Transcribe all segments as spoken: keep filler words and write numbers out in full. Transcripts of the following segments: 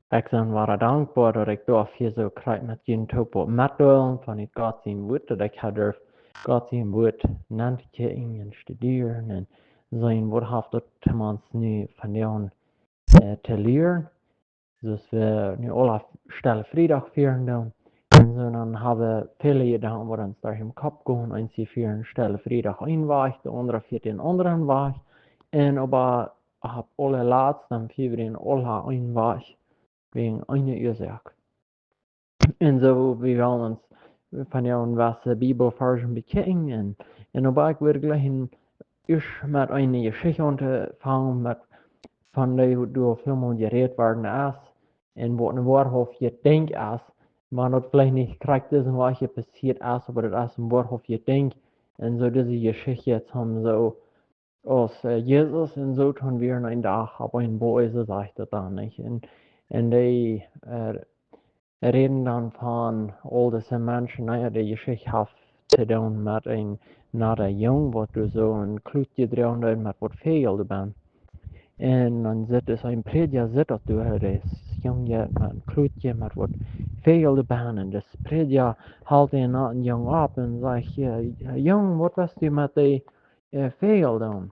Ekj sie wada dankboa daut ekj doa hia soo kjrieech met junt toop waut metdeelen von dit Gott sien Wuat, daut ekj ha durft Gott sien Wuat nenn to kjikjen un studieren un seenen waut haft daut to ons nu vondoag to lieren. Soo aus wie nu aula Stelle Friedach fieren doonen. Un soo dan ha wie väle Jedanken waut ons derch dän Kopp gonen, eenje fieren Stelle Friedach een Wajch, de aundre fieren dän aundren Wajch. Un oba opp aule latst dan fieren wie aula een Wajch, wäajen eene Uasoak. Un soo, wie wellen ons vondoag waut Bibelvarsch bekjikjen. Un, un oba ekj wull jlikj ieescht met eene Jeschicht aunfangen, met, von dee doa väl mol jerät worden es. Un waut een woarhauftjet Dinkj es, wan daut veleicht nich krakjt es waut hia passieet es, oba daut es een woarhauftjet Dinkj. Un soo dise Jeschicht es dan soo, aus Jesus un Soton wieren een Dach opp een Boajch, sajcht daut dan nich. Un, un dee räden dan von aul dise Menschen, na jo, de Jeschicht haft to doonen met een, na, de Jung, waut doa soo een Kjleet jedroagen haft met waut Väajel doabennen. Un dan sitt doa een Prädja, sitt daut doa, dis Jung, jo, met een Kjleet met waut Väajel doabennen. Un dis Prädja helt dän aundren Jung opp un sajcht: "Jo, Jung, waut west du met dee Väajel doonen,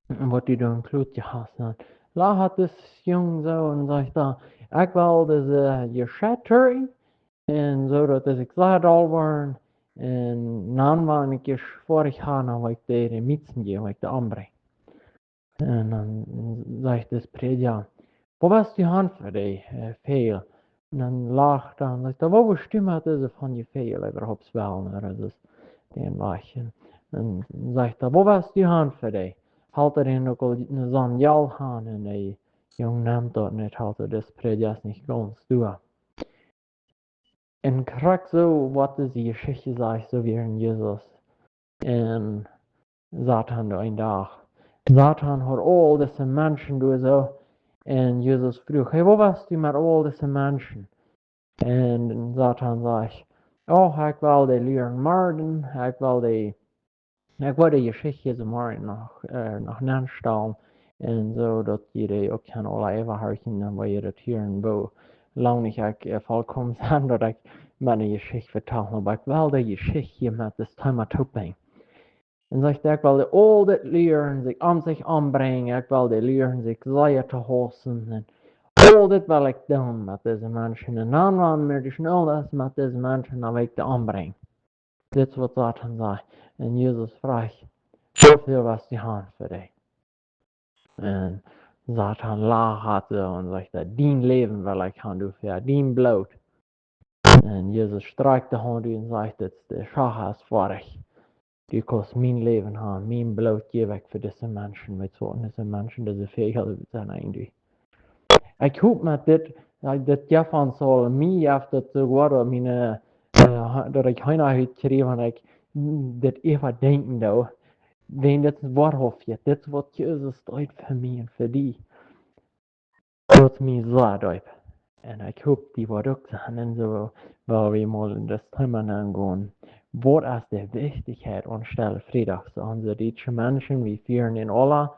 waut du doa em Kjleet hast?" Dan lajcht dis Jung soo un sajcht dan: "Ekj well dise Jeschicht hieren, un soo daut ekj sea doll woa, un dan wan ekj jeswoa ha, dan well ekj dee de Miezen jäwen, well ekj dee ombrinjen." Un dan sajcht dis Prädja: "Waut west du han fa dee Väajel?" Un dan lajcht hee dan, sajcht hee: "Waut west du met dise von dee Väajel äwahaupt wellen?" Ooda dis dän Wajch. Un dan sajcht hee: "Waut west du han fa dee?" Helt hee dän uk aul soon Jelt han un de Jung nemt daut nich, helt hee dis Prädja nich gaunz doa. Un krakjt soo waut dise Jeschicht sajcht, soo wieren Jesus un Soton doa een Dach. Soton haud aul dise Menschen doa soo. Un Jesus fruach: "Hey, waut west du met aul dise Menschen?" Un Soton sajcht: "Oh, ekj well dee lieren Morjen, ekj well dee, ekj well dee Jeschicht soo Morjen noch, noch nenstalen. Un soo daut jie dee uk kjennen aula äwahorchen, dan woa jie daut hieren, woo lang ekj nich volkomen sie, daut ekj miene Jeschicht vetal, oba ekj well dee Jeschicht met dis Thema toopbrinjen." Un sajcht: "Ekj well dee aul dit lieren, sikj om sikj ombrinjen, ekj well dee lieren, sikj sea to hausen. Un aul dit well ekj doonen met dise Menschen. Un dan, wan mie daut schnell es met dise Menschen, dan well ekj dee ombrinjen." Dit es waut Soton sajcht. Un Jesus fruach: "Woo väl west du han fa dee?" Un Soton lajcht soo un sajcht: "Dien Läwen well ekj han, du, fa dien Bloot." Un Jesus strakjt de Haunt ut un sajcht: "Dit, de Sach es foadich. Du kaust mien Läwen han, mien Bloot jäw ekj fa dise Menschen, weetst waut, dise Menschen, dise Väajel sent een Dach." Ekj hop met dit, daut jeft ons aul, mie jeft daut soogoa daut miene, daut ekj Heena utkjrieech, wan ekj dit äwadenkjen doo, wan dit woarhauftich es, dit waut Jesus deed fa mie un fa die. Daut mie soo deep. Un ekj hop, die woat uk sennen. Un soo, well wie mol en daut Thema aungonen. Waut es de Wichtichkjeit aun Stelle Friedach? Soo, onse dietsche Menschen, wie fieren en aula,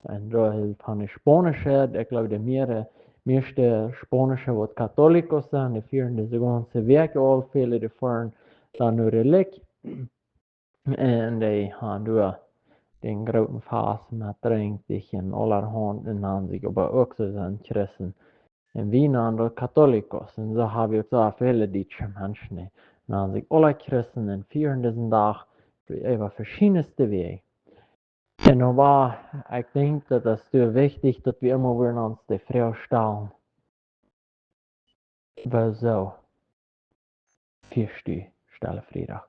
un doa es von de Spaunische, ekj jleew, de mea-, mieeschte Spaunische waut Katolikos sent, dee fieren dise gaunze Wäakj aul, väle doavon dan no de Likj. Un dee han doa dän grooten Fast met Drinkj un aulahaunt un nanen sikj oba uk soo sent Christen. Un wie nanen daut Katolikos. Un soo hab wie uk soo väle dietsche Menschen, dee nanen sikj aula Christen un fieren disen Dach äwa veschiedne Wäaj. Un oba, ekj denkj, daut es sea wichtich, daut wie emma wada ons de Froag stalen: Wuarom fieescht du Stelle Friedach?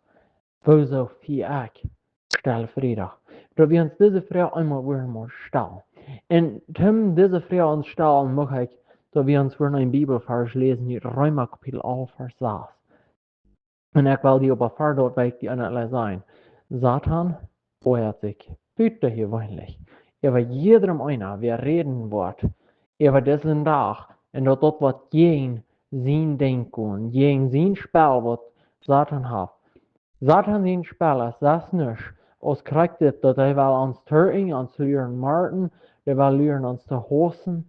Wuarom fiea ekj Stelle Friedach? Daut wie ons dise Froag emma wada mol stalen. Un om dise Froag ons stalen, mucht ekj, daut wie ons wada een Bibelvarsch läsen, ut Reema Kapitel alf, Varsch sas. Un ekj well die oba ver daut wajch die aunleiden. Soton oajat sikj butajeweenlich äwa jiedrem eena, wäa räden woat äwa disen Dach, un daut daut woat jäajen sien Denkjen gonen, jäajen sien Spell waut Soton haft. Soton sien Spell es daut nuscht aus krakjt dit, daut hee well ons tooren, ons lieren moaken, hee well lieren ons to hausen.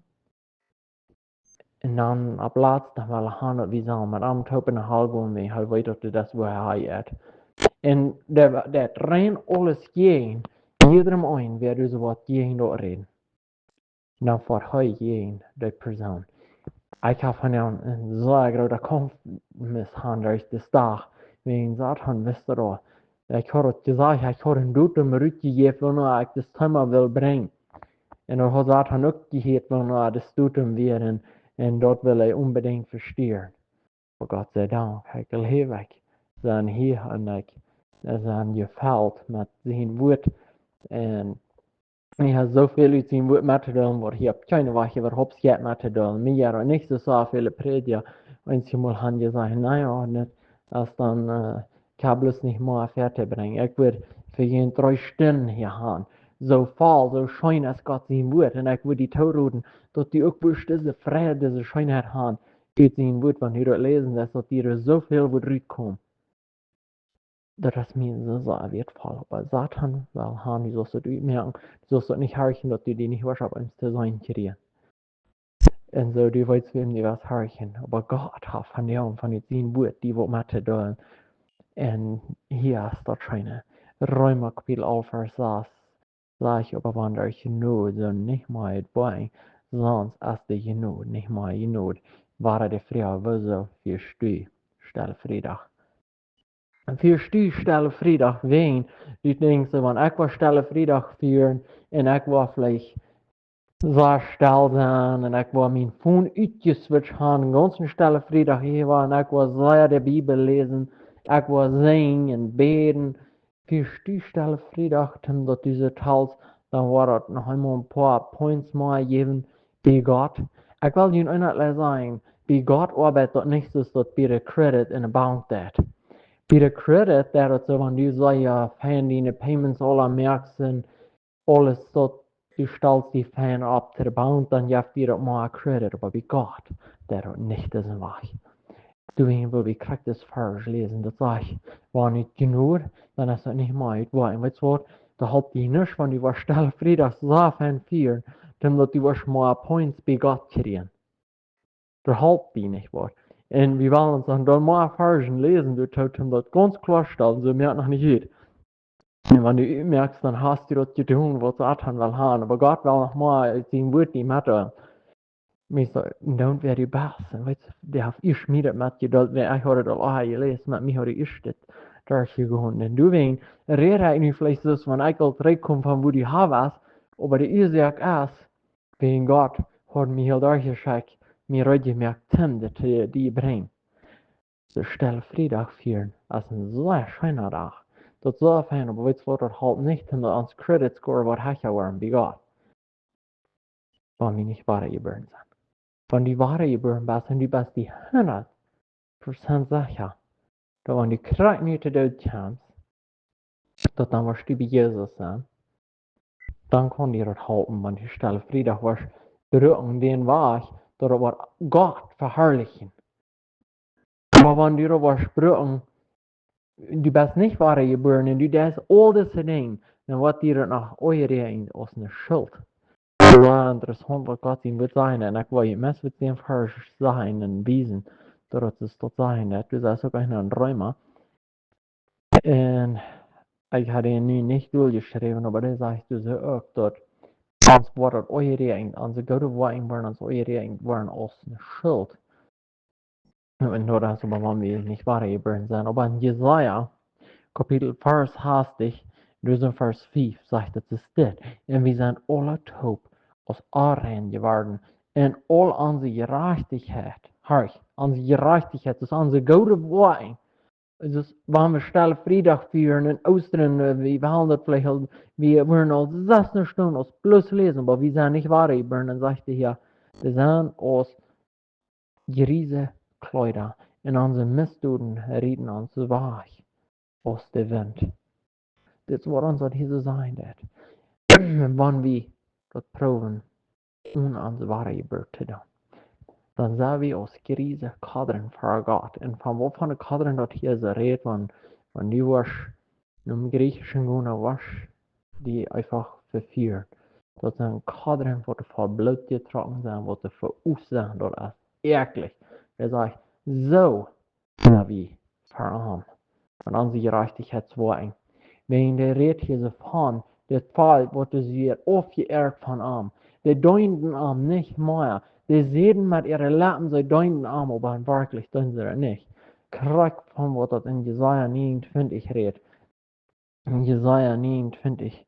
Un dan opp latst dan well hee han daut wie sellen met am toop enne Hal gonen, wiels hee weet daut dit es wua hee jeit. Un dee, dee rein aules jäajen, jieda een wäa doa soo waut jäajen daut räden. Dan foat hee jäajen dee Persoon. Ekj hab vondoag een sea groota Kaumf misshandelt dis Dach, wäajen Satan wist daut. Ekj haud daut jesajcht, ekj haud een Datum rutjejäft, wanea ekj dit Thema well brinjen. Un dan haud Satan uk jehieet, wanea dit Datum wia, un, un daut well hee onbedinjt vestieren. Oba Gott sie Dank, hee jleew ekj, sent hia un ekj, hee sent jefelt met sien Wuat. Un hee haft soo väl ut sien Wuat met to deelen, waut hee opp kjeene Wajch äwahaupt haft met to deelen. Mie jeit daut nich soo, soo väle Prädja, eenjemol han jesajcht, na jo, nich, aus dan, äh, kaun bloos nich mea wieda brinjen. Ekj wudd fa june dree Stunden hia han. Soo voll, soo scheen es Gott sien Wuat. Un ekj wudd die toroden, daut du uk wurscht dise Freid, dise Scheenheit han, ut sien Wuat, wan du daut läsen deist, daut die doa soo väl wudd rutkomen. Daut es mie soo sea wieetvoll. Oba Satan well han, du saust daut utmoakjen, du saust daut nich horchen, daut du die nich woascht opp eemol to seenen kjrieen. Un soo, du weetst, wäm du woascht horchen. Oba Gott haft vondoag von sien Wuat die waut met to deelen. Un hia es daut scheene. Reema Kapitel alf, Varsch sas, sajcht: Oba wan de Jnod soo nich mea woat, sonst es de Jnod nich mea Jnod, woat de Froag: Wuarom fieescht du Stelle Friedach? Fieescht du Stelle Friedach wäajen du denkjst, soo, wan ekj woa Stelle Friedach fieren un ekj woa veleicht sea stell sennen un ekj woa mien Phone utjeswitcht han, gaunz Stelle Friedach hia woaren, un ekj woa sea de Bibel läsen, ekj woa sinjen un bäden. Fieescht du Stelle Friedach, toom daut du soo talst, dan woat daut noch eemol een poa points mea jäwen bie Gott. Ekj well junt eent sajen, bie Gott oabeit daut nich soo aus daut bie de Credit enne Bank deit. Bie de Credit deit daut soo, wan du sea fein diene payments aula moakst un aules daut, du stalst die fein opp to de Bank, dan jeft die daut mea Credit, oba bie Gott deit daut nich disen Wajch. Du, wan wie krakjt dis Varsch läsen, daut sajcht, wan nich Jnod, dan es daut nich mea waut. Un weetst waut? Daut halpt die nuscht, wan du woascht Stelle Friedach soo fein fieren, toom daut du woascht mea points bie Gott kjrieen. Daut halpt die nich waut. Un wie wellen ons dan, dan mea Varschen läsen, doa toom daut gaunz kloa stalen, soo mea noch nich hia. Un wan du moakst, dan hast du daut jedonen, waut Satan well han. Oba Gott well noch mea sien Wuat die metdeelen. Mie soo, don't worry, Bas. Un weetst, dee haft ieescht mie daut metjedeelt, wiels ekj haud daut aul aul jeläsen, met mie haud hee ieescht dit derchjegonen. Un du, wan, räd ekj nu veleicht soo, wan ekj aul trigjkom von wua du hia wieescht, oba de Uasoak es, wäajen Gott haud mie hia derchjeschekjt, mie reed jemoakt, toom dit to die brinjen. Soo Stelle Friedach fieren es een sea scheena Dach. Daut es soo fein, oba weetst waut, daut halpt nich, toom daut ons Credit Score woat hecha woaren bie Gott. Wan wie nich wada jebuaren sent. Wan du wada jebuaren best un du best die hundat Prozent secha, daut wan du krakjt nu to Doot kjemst, daut dan woascht du bie Jesus sennen, dan kaun die daut halpen, wan du Stelle Friedach woascht brucken, dän Wajch, daut daut woat Gott veharlichen. Oba wan du daut woascht brucken, du best nich wada jebuaren un du deist aul dise Dinja, dan woat die daut noch aunjeräakjent aus eene Schult. Daut es interessaunt, waut Gott sien Wuat sajcht. Un ekj well junt meist waut dän Varsch sajen un wiesen, daut et es daut sajcht. Du sajchst uk en Reema. Un ekj haud dän nu nich doljeschräwen, oba dee sajcht soo uk, daut ons woat daut aunjeräakjent, onse goode Woakjen woaren ons aunjeräakjent woaren aus eene Schult. Un daut es oba, wan wie nich wada jebuaren sent. Oba en Jesaja, Kapitel vea, Varsch sastich, doa sajcht Varsch fief, sajcht et soo dit: Un wie sent aula toop aus onrein jeworden, un aul onse Jerajchtichkjeit, horch, onse Jerajchtichkjeit, daut es onse goode Woakjen, daut wan wie Stelle Friedach fieren un Oostren, äh, wie wellen daut veleicht aul, wie wellen aul sas Stunden aus bloos läsen, oba wie sent nich wada jebuaren, dan sajcht hee hia, wie sent aus jriese Kjleeda, un onse Missdoden rieten ons wajch aus de Wint. Dit es waut ons daut hia soo sajen deit. Wan wie daut proowen, onen onse woare Jeburt to doonen, dan sent wie aus jriese Kodren ver Gott. Un von waut von de Kodren daut hia soo rät, wan, wan du woascht nom Griechischen gonen, woascht die eefach vefieren. Daut sent Kodren, waut doa voll Bloot jetrocken sent, waut doa ve'ost sent, daut es werkjlich. Hee sajcht, soo sent wie fa am. Von onse Jerajchtichkjeit woaren. Wäajen dee rät hia soo von, dit Volkj woat soo aufjeierft von am. Dee deenden am nich mea. Dee säden met äare Leppen, see deenden am, oba werkjlich deenden see daut nich. Krakjt von waut daut en Jesaja 29 rät. En Jesaja 29,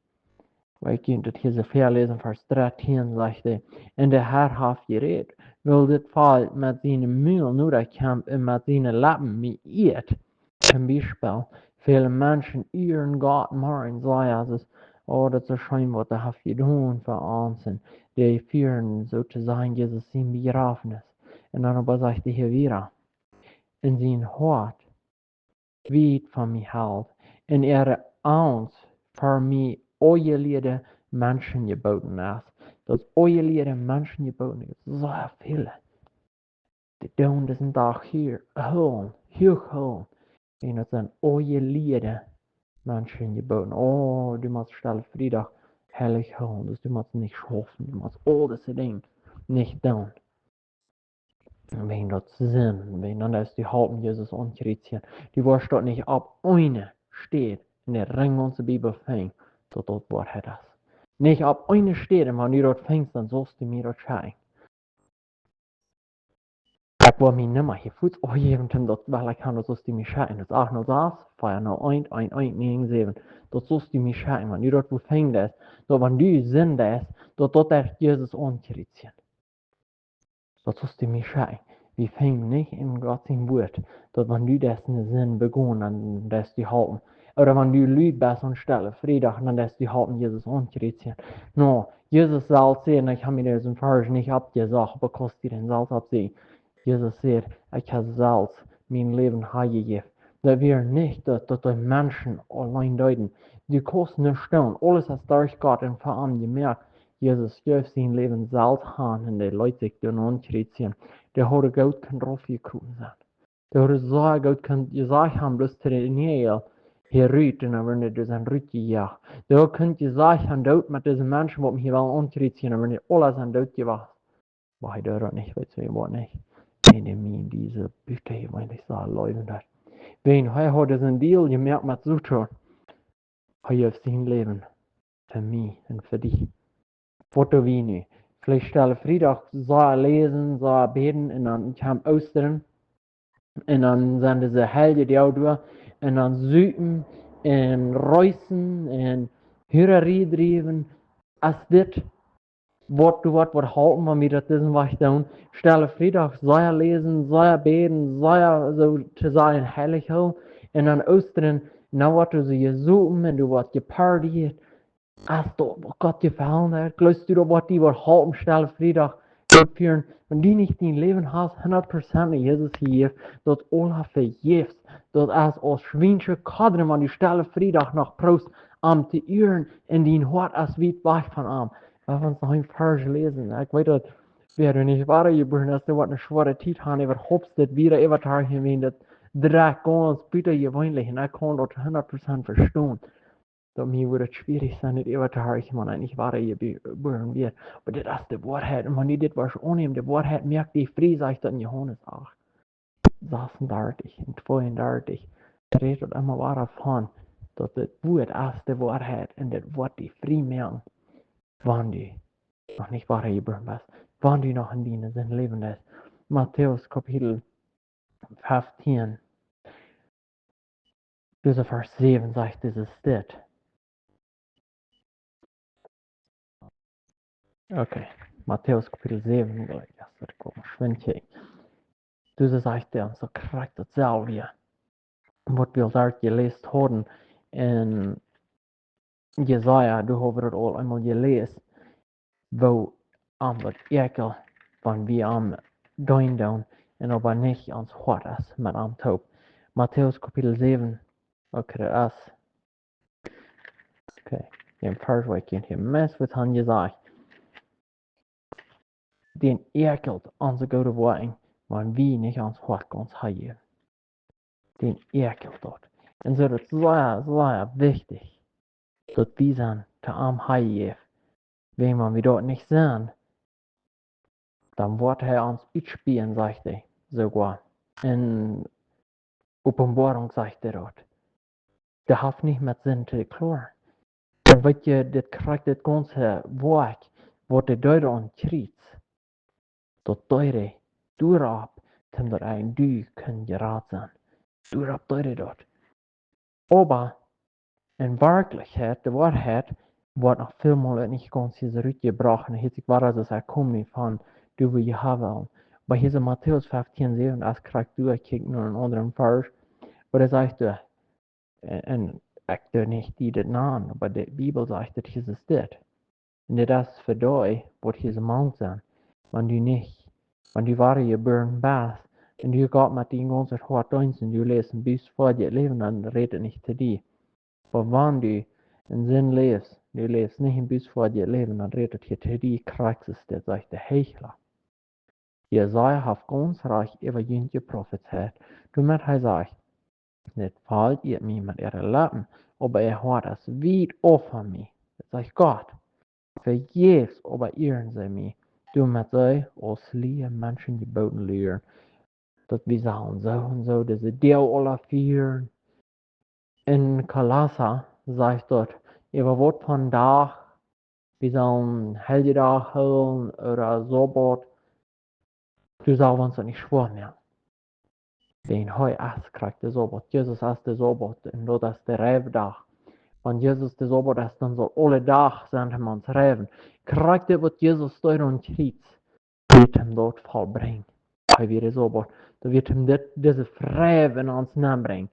wua ekj junt daut hia soo väaläsen, Varsch 13 sajcht hee, un de Herr haft jerät, wiels dit Volkj met sien Mul no mie kjemt un met siene Leppen mie ieet. Toom Biespel, väle Menschen ieren Gott, mau en soo aus, oh, daut es soo scheen waut hee haft jedonen fa ons. Un dee fieren soo to sajen Jesus sien Bejrafnis. Un dan oba sajcht hee hia wieda, un sien Hoat wiet von mie helt, un äare Aunst fa mie onjelieede Menschen jebooten es. Daut onjelieede Menschen jebooten es, soo väl. Dee doonen disen Dach hia hoolen, huach hoolen. Un daut sent onjelieede Menschen jebooten. Oh, du motst Stelle Friedach heilich hoolen, dus du motst nich schaufen, du motst aul dise Dinja nich doonen. Wäajen daut Sind, wäajen dan es die halpen Jesus aun Kjriez. Du woascht daut nich opp eene Städ en de gaunze Bibel finjen, daut daut Woarheit es. Nich opp eene Städ, un wan du daut finjst, dan saust du mie daut schekjen. Ekj well mie nimma hia fuaz aunjäwen, daut well ekj han, daut saust du mie schekjen. Daut es 806, 401, 1197. Daut saust du mie schekjen, wan du daut wua finjen deist, daut wan du Sind deist, daut daut es Jesus aun Kjriez. Daut saust du mie schekjen. Wie finjen nich en Gott sien Wort, daut wan du deist eene Sind begonen, dan deist du halpen. Ooda wan du lud best aun Stelle Friedach, dan deist du halpen Jesus aun Kjriez. No, Jesus sajcht hia, ekj hab mie disen Varsch nich oppjesocht, oba kaust du dän selfst oppseenen. Jesus sajcht, ekj hab selfst mien Läwen hanjejäft. Daut wia nich daut, daut de Menschen auleen deeden. Du kaust nuscht doonen. Aules es derch Gott un fa am jemoakt. Jesus jeef sien Läwen selfst han un dee leet sikj doa aun Kjriez. Dee haud goot kunt raufjekropen sennen. Dee haud soo goot kunt jesajcht han, bloos to de Näajel hia rut, un dan wudden dee doa sennen rutjejoacht. Dee haud kunt jesajcht han, doot met dise Menschen, waut mie hia wellen aun Kjriez, dan wudden dee aula sennen doot jewast. Oba hee deed daut nich, weetst du, hee woat nich. Wäajen dee mie dise Bute hia, wan ekj soo läwen deed. Wäajen hee haud disen Deal jemoakt met Soton. Hee jeef sien Läwen fa mie un fa die. Waut doo wie nu? Veleicht Stelle Friedach, soo läsen, soo bäden, un dan kjemt Oostren. Un dan sent dise heilje Doag doa. Un dan supen un reisen un Hurarie driewen. Es dit waut du waut, waut halpen, wan wie daut disen Wajch doonen? Stelle Friedach, soo läsen, soo bäden, soo, soo to sajen, heilich hoolen. Un dan Oostren, dan woat doa soo jesopen un doa woat jepartiet. Es daut waut Gott jefaulen haft? Jleefst du daut waut die woat halpen, Stelle Friedach doa fieren? Wan du nich dien Läwen hast hundat Prozent aun Jesus jejäft, daut aula vejäfs. Daut es aus schwiensche Kodren, wan du Stelle Friedach noch proowst am to ieren un dien Hoat es wiet wajch von am. Lot ons noch een Varsch läsen. Ekj weet daut, wäa doa nich wadajebuaren es, dee woat eene schwoare Tiet han, äwahaupt dit wada äwa to horchen, wäajen daut drekjt gaunz butajeweenlich un ekj kaun daut hundat Prozent vestonen. Daut mie wudd daut schwierich sennen, dit äwa to horchen, wan ekj nich wadajebuaren wia. Oba dit es de Woarheit. Un wan du dit woascht aunnämen, de Woarheit moakt die frie, sajcht daut en Johanes 8, 36 un 32. Daut rät daut emma wada von, daut dit Wort es de Woarheit un dit woat die frie moaken, wan du noch nich wadajebuaren best, wan du noch en diene Sind läwen deist. Matäus Kapitel 15. Dise Varsch 7 sajcht, dit es dit. Okay, Matäus Kapitel 7, jlikj, daut ekj woa schwind kjikjen. Dise sajcht ons soo krakjt daut selwje, waut wie aul jeläst hauden en Jesaja, du hast daut aul eemol jeläst, woo am daut ekjelt, wan wie am deenen doonen, un oba nich ons Hoat es met am toop. Matäus Kapitel 7, okay, daut es, okay, dän Varsch, wua ekj junt hia meist waut han jesajcht. Dän ekjelt onse goode Woakjen, wan wie nich ons Hoat gaunz hanjäwen. Dän ekjelt daut. Un soo, daut es sea, sea wichtich, daut wie sent to am hanjejäft. Wäajen wan wie daut nich sent, dan woat hee ons utspien, sajcht hee soogoa. En Openboarunk sajcht hee daut. Dee haft nich met Sind to kloaren. Dan weet jie, dit krakjt dit gaunze Woakj, waut dee deed aum Kjriez, daut deed hee doaropp, toom daut eena du kunn jerat sennen. Doaropp deed hee daut. Oba en Werkjlichkjeit, de Woarheit, woat noch väl mol nich gaunz hia rutjebrocht. Un hia es ekj woa, daut es, ekj kom nich von, du, wua jie haben. Oba hia en Matäus feftieen säwen, aus krakjt du, ekj kjikj no een aundren Varsch, wua hee sajcht, äh, un ekj doo nich die dit nanen, oba de Bibel sajcht, daut hia es dit. Un dit es fa dee, waut hia mank sent, wan du nich, wan du wadajebuaren best, un du Gott met dien gaunzet Hoat deenst, un du läfst een bußfäajet Läwen, dan rät et nich to die. Oba wan du en Sind läfst, du läfst nich een bußfäajet Läwen, dan rät et hia to die, krakjt es dit, sajcht de Heichla. Jesaja haft gaunz rajcht äwa junt jeprofezeit, doamet hee sajcht: Dit Volkj iet mie met äare Leppen, oba äa Hoat es wiet auf von mie. Daut sajcht Gott. Vejäfs oba ieren see mie, doamet see aus lia Menschen jebooten lieren, daut wie sellen soo un soo dise Dach aula fieren. En Kolossa sajcht daut, äwa waut von Dach, wie sellen Heljedach hoolen ooda Sabbat, du sell ons daut nich schwoa moaken. Wiels hee es krakjt de Sabbat, Jesus es de Sabbat, un daut es de Reifdach. Wan Jesus de Sabbat es, dan saul aule Dach sennen hee ons reiwen. Krakjt dit, waut Jesus deed aum Kjriez, wia hee daut vollbrinjen. Hee wia de Sabbat. Dan wia hee dit, dise Fräd en ons nenbrinjen.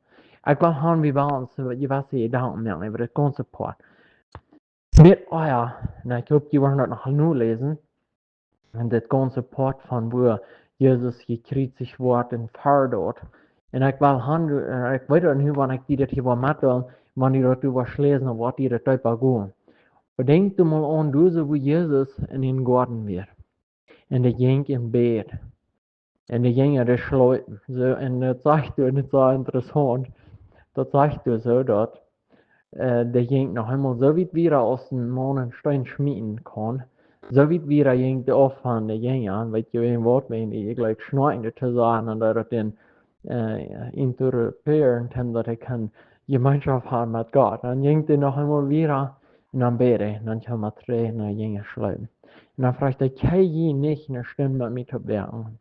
Ekj well han, wie wellen ons jewesse Jedanken moaken äwa dit gaunze Poat. Met ea, un ekj hop, jie woaren daut noch noläsen, en dit gaunze Poat von wua Jesus jekjriezicht woat un ver daut. Un ekj well han, un ekj weet daut nu, wan ekj die dit hia woa metdeelen, wan du daut du woascht läsen, dan woat die daut deepa gonen. Oba denkj die mol aun, du, soo wua Jesus en dän Goaden wia. Un hee jinkj en Bäd. Un de Jinja, dee schliepen. Soo, un daut sajcht doa, un daut es soo interessaunt, daut sajcht doa soo, daut, äh, dee jinkj noch eemol soo wiet wieda aus een Maun een Steen schmieten kaun. Soo wiet wieda jinkj dee auf von de Jinja. Un weet jie, wäajen waut, wäajen dee jlikj schnoakjen to sennen un daut dän, äh, interrumperen, daut hee kaun Jemeenschoft haben met Gott. Dan jinkj dee noch eemol wieda un dan bäd hee, un dan kjeem hee trigj un de Jinja schliepen. Un dan fruach hee: Kjenn jie nich eene Stund met mie toop woaken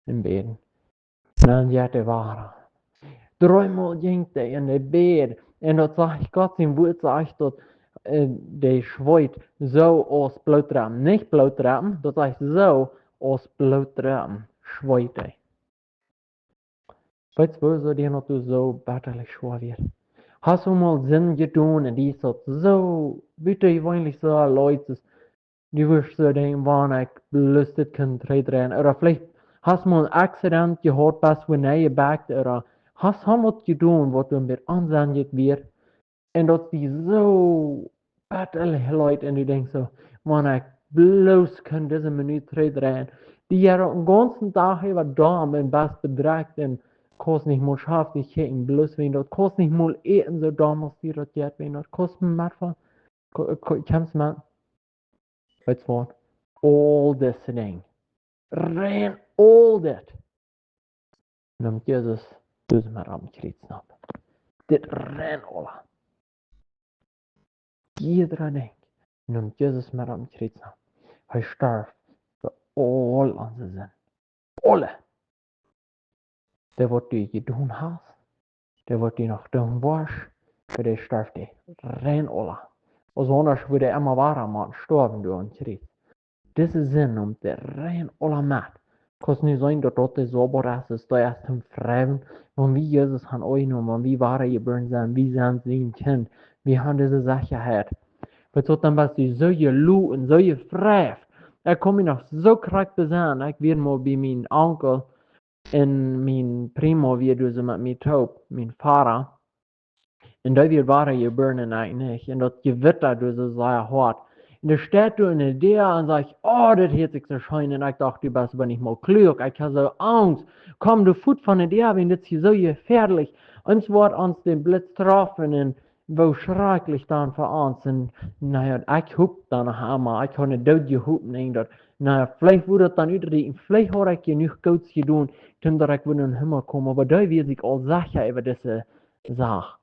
un bäden? Un dan jinkj hee wada. Dreemol jinkj hee en de Bäd. Un daut sajcht, Gott sien Wuat sajcht daut, äh, dee schweet soo aus Bloot drepen. Nich Bloot drepen, daut sajcht soo aus Bloot drepen schweet hee. Weetst du, woo daut die noch soo bettalich schwoa wia? Hast du mol Sind jedonen un die es daut soo, weetst du, jeweenlich soo leet es, du wurscht soo denkjen, wan ekj bloos dit kunn trigjdreien. Ooda veleicht hast du mol een Accident jehaut, best wua nenjebakt, ooda hast du waut jedonen, waut doa een bät onsennich wia. Un daut die soo bettalich leet un du denkjst soo, wan ekj bloos kunn dise Minut trigjdreien. Die jeit dän gaunzen Dach äwa domm un best bedrekjt un kaust nich mol schaffen, die kjikjen bloos wäajen daut, kaust nich mol äten, soo domm aus die daut jeit, wäajen daut kaust met von, ko-, ko-, kjemst met, weetst waut, aul dise Dinja. Rein aul dit neem Jesus, dee es met aum Kjriez nopp. Dit rein aula. Jieda Dinkj neem Jesus met aum Kjriez nopp. Hee storf fa aul onse Sind. Aule. Dee waut du jedonen hast, dee waut du noch doonen woascht, fa dee storf hee rein aula. Aus aundasch wudd hee emma wada motten stoawen doa aum Kjriez. Dise Sind neem hee rein aula met. Kaust nu seenen daut daut de Sabbat es, es daut ieescht toom freiwen, wan wie Jesus haben aunjenomen, wan wie wada jebuaren sent, wie sent sien Kjint, wie haben dise Sechaheit. Weetst du, dan best du soo jeloten, soo jefreit. Ekj kaun mie noch soo krakjt besennen, ekj wia mol bie mienen Onkel un mien Primo wia doa soo met mie toop, mien Voda. Un dee wia wada jebuaren un ekj nich. Un daut Jewitta doa soo sea hoat. Un dee steit doa enne Däa un sajcht: "Oh, dit hieet sikj soo scheen." Un ekj docht: "Du best oba nich mol kluak. Ekj hab soo Angst. Komm du fuat von de Däa, wiels dit es hia soo jefäadlich. Ons woat ons de Blitz träfen un woo schrakjlich dan fa ons." Un, na jo, ekj hop dan noch emol, ekj haud eene doodje Hopninj, daut Na, veleicht wudd daut dan utrieekjen, veleicht haud ekj jenuach Goots jedonen, toom daut ekj wudd em Himmel komen, oba doa wia ekj aul secha äwa dise Sach.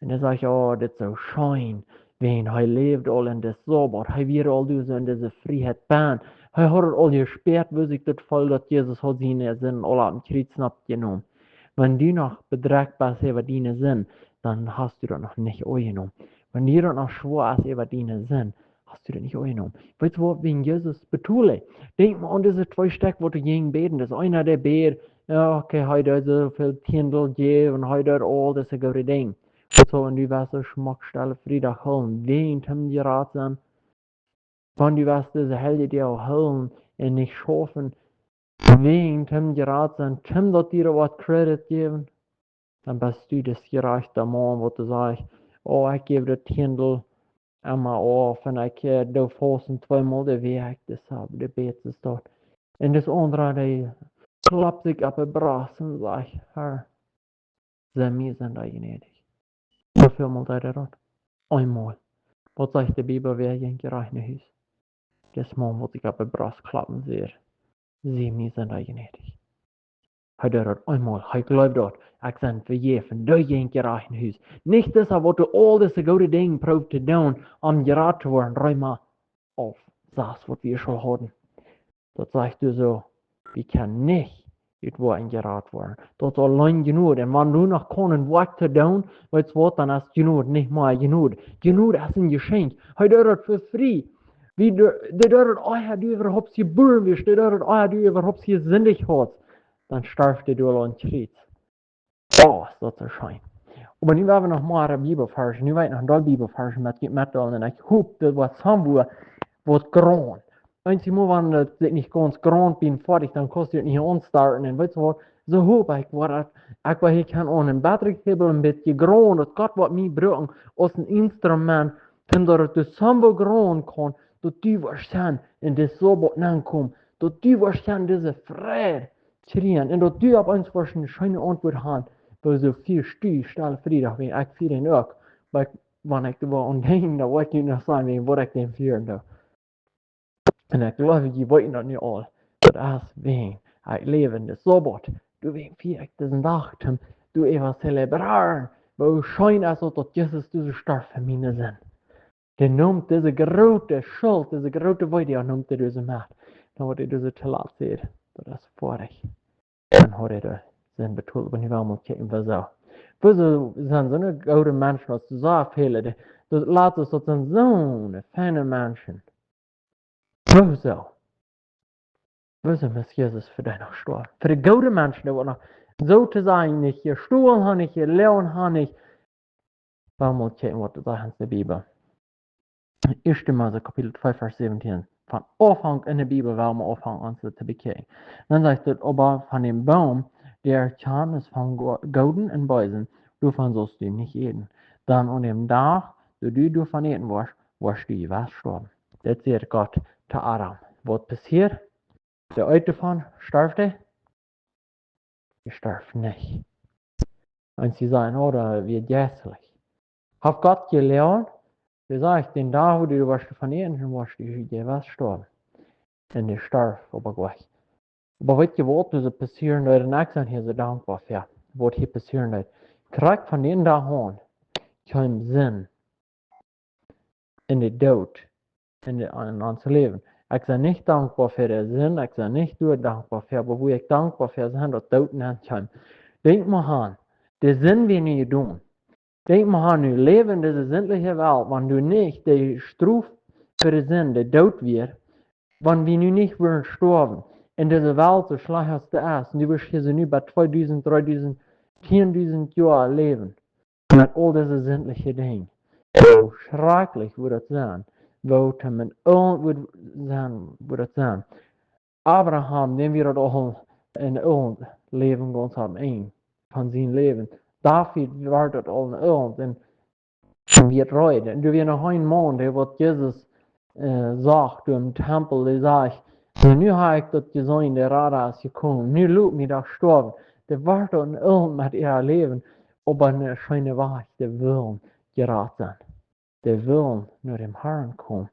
Un dan sach ekj: "Oh, dit es soo scheen, wiels hee läwd aul en dän Sabat, hee wia aul doa soo en dise Frieheit benn. Hee haud aul jespäat, woo sikj daut feeld, daut Jesus haud siene Sinden aul opp daut Kjriez noppjenomen." Wan du noch bedrekjt best äwa diene Sind, dan hast du daut noch nich aunjenomen. Wan die daut noch schwoa es äwa diene Sind, hast du daut nich aunjenomen. Weetst waut, wäajen Jesus betold. Denkj mol aun dise twee Stekj, waut doa jinjen bäden. Daut eena, dee bäd, jo, okay, hee deed soo väl Tiendel jäwen un hee deed aul dise goode Dinja. Soo, un du west soo schmock Stelle Friedach hoolen, wäajen am jerat sennen. Wan du west dise heilje Doag hoolen un nich schaufen, wäajen am jerat sennen, toom daut die waut Credit jäwen, dan best du dän jerajchten Maun, waut sajcht: "Oh, ekj jäw daut Tiendel emma auf un ekj, äh, doo fausten tweemol de Wäakj, daut es oba de bätste Staut." Un daut aundre, dee klopt sikj opp de Brost un sajcht: "Herr, sie mie Sinda jnädich." Woo väl mol deed hee daut? Eemol. Waut sajcht de Bibel, wäa jinkj jerajcht no Hus? Dis Maun, waut sikj opp de Brost klopt un säd: "Sie mie Sinda jnädich." Hee deed daut eemol, hee jleewd daut: "Ekj sie vejäft." Un dee jinkj jerajcht no Hus. Nich dee, waut doa aul dise goode Dinja proowd to doonen, om jerat to woaren. Reema auf, sas, waut wie aul hauden. Daut sajcht doa soo, wie kjennen nich ut Woakjen jerat woaren. Daut es auleen Jnod. Un wan du noch kaust een Woakj to doonen, weetst waut, dan es Jnod nich mea Jnod. Jnod es een Jeschenkj. Hee deed daut fa frie. Wie de, dee deed daut, oh jo, du äwahaupt jebuaren wieescht, dee deed daut, oh jo, du äwahaupt jesindicht hast. Dan storf hee doa aum Kjriez. Oh, es daut soo scheen. Oba nu woa wie noch mea Bibelvarsch, nu woa ekj noch een Bibelvarsch met, met doonen. Un ekj hop, daut woat soo, woat, woat groot. Eenjemol, wan daut sikj nich gaunz groot bie foadich, dan kaust du daut nich aunstarten. Un weetst waut, soo hop ekj, woat daut, ekj woa hia kjennen aun een bätret Himmel een bät groot, daut Gott woat mie brucken aus een Instrument, toom daut et soo groot kaun, daut du woascht sennen en dän Sabat nenkomen, daut du woascht sennen dise Fräd kjrieen un daut du opp eemol woascht eene scheene Auntwuat haben, woo soo väl Stu-, Stelle Friedach, wäajen ekj fia dän uk, oba ekj, wan ekj doa aun denkj, dan woa ekj nich noch sajen, wäajen waut ekj dän fieren doo. Un ekj jleew, jie weeten daut nu aul, daut es wäajen ekj läw en dän Sabat. Doawäajen fia ekj disen Dach, toom doa äwa celebrieren, woo scheen es daut, daut Jesus doa storf fa miene Sind. Dee neem dise groote Schult, dise groote Weedoag neem hee doa soo met. Dan woat hee doa soo to lat sennen. Daut es foadich. Dan haud hee de Sind betolt, oba nu woa wie mol kjikjen, wuarom. Wuarom sent soone goode Menschen aus soo väle, dee, daut lat ons, daut sent soone feine Menschen. Wuarom? Wuarom es Jesus fa dee noch jestorwen? Fa de goode Menschen, dee waut noch, soo to sajen, nich jestolen haben, nich jeloagen haben, nich. Woa wie mol kjikjen, waut doa sajcht en de Bibel. Ieeschte Mose, Kapitel twee, Varsch säwentieen. Von Aunfank en de Bibel woa wie aunfangen, ons to bekjikjen. Dan sajcht et: "Oba von dän Boom der Erkjantnis von Go-, Gooden un Beesen, doavon saust du nich äten. Dan aun dän Dach, daut du doavon äten woascht, woascht du jewess stoawen." Dit säd Gott to Adam. Waut passieet? Dee eet doavon, storf dee? Dee storf nich. Un see sajen: "Oh, daut wia jeistlich." Haft Gott jeloagen? Dee sajcht: "Dän Dach, wua du woascht doavon äten, dan woascht du jewess stoawen." Un dee storf oba nich. Oba weetst waut, daut passieet, un ekj sie hia soo dankboa fa, waut hia passieet es. Krakjt von dän Dach aun kjeem Sind en de Doot en de, en ons Läwen. Ekj sie nich dankboa fa de Sind, ekj sie nich doa dankboa fa, oba wua ekj dankboa fa sie, daut Doot aun kjeem. Denkj mol aun, de Sind wia nu jedonen. Denkj mol aun, nu läwen en dise sindliche Welt, wan du nich de Strof fa de Sind, de Doot wia, wan wie nu nich wudden stoawen, en dise Welt soo schlajcht aus dee es, un du wurscht hia soo nu bie tweedusent, dreedusent, tieendusent Joa läwen met aul dise sindliche Dinja. Woo schrakjlich wudd daut sennen, woo to met aul wudd sennen, wudd daut sennen. Abraham, dän wia daut aul een Elend Läwen gaunz aum Enj von sien Läwen. David wia daut aul een Elend un, un wia reed. Un doa wia noch een Maun, dee waut Jesus, äh, sach doa em Tempel, dee säd: "Nu, nu hab ekj daut jeseenen, de Rada es jekomen. Nu lot mie doch stoawen." Dee wia daut een Elend met äa Läwen, oba een scheena Wajch, dee wull jerat sennen. Dee wull no däm Harn komen.